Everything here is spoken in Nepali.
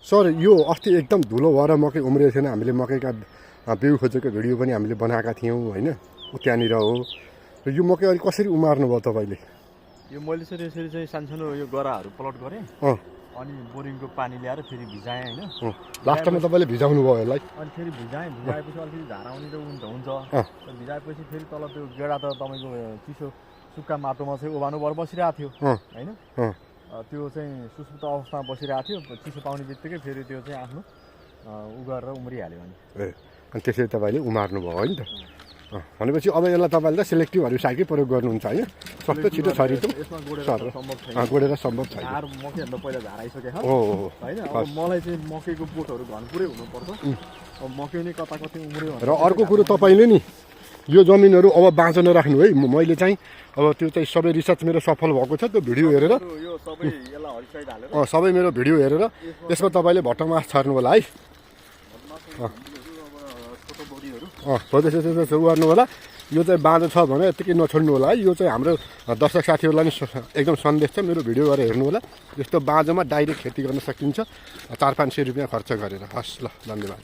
सर यो अस्ति एकदम धुलो भएर मकै उम्रिएको थिएन हामीले मकैका बिउ खोजेको भिडियो पनि हामीले बनाएका थियौँ होइन त्यहाँनिर हो र यो मकै अहिले कसरी उमार्नु भयो तपाईँले यो मैले चाहिँ यसरी चाहिँ सानसानो यो गराहरू प्लट गरेँ अनि बोरिङको पानी ल्याएर फेरि भिजाएँ होइन लास्टमा तपाईँले भिजाउनु भयो यसलाई अनि फेरि भिजाएपछि अलिकति झारा आउने त हुन्छ भिजाएपछि फेरि तल त्यो गेडा त तपाईँको चिसो सुक्खा माटोमा चाहिँ ओभानो भएर बसिरहेको थियो होइन त्यो चाहिँ सुसुप्त अवस्थामा बसिरहेको थियो चिसो पाउने बित्तिकै फेरि त्यो चाहिँ आफ्नो उ गरेर उम्रिहाल्यो भने अनि त्यसरी तपाईँले उमार्नु भयो होइन त भनेपछि अब यसलाई तपाईँले त सेलेक्टिभ हर्बिसाइडकै प्रयोग गर्नुहुन्छ होइन सस्तो छिटो छरितो गोडेर सम्भव छैन मकैहरू पहिला झाराइसकेको हो होइन अब मलाई चाहिँ मकैको बोटहरू घनपुरै हुनुपर्छ अब मकै नै कता कति उम्रियो र अर्को कुरो तपाईँले नि यो जमिनहरू अब बाँच्न नराख्नु है मैले चाहिँ अब त्यो चाहिँ सबै रिसर्च मेरो सफल भएको छ त्यो भिडियो हेरेर सबै मेरो भिडियो हेरेर यसमा तपाईँले भट्टमास छर्नु होला है हो त्यसो गर्नु होला यो चाहिँ बाँझो छ भने यत्तिकै नछोड्नु होला है यो चाहिँ हाम्रो दर्शक साथीहरूलाई नि एकदम सन्देश छ मेरो भिडियो गरेर हेर्नु होला यस्तो बाँझोमा डाइरेक्ट खेती गर्न सकिन्छ 400-500 रुपियाँ खर्च गरेर हस् ल धन्यवाद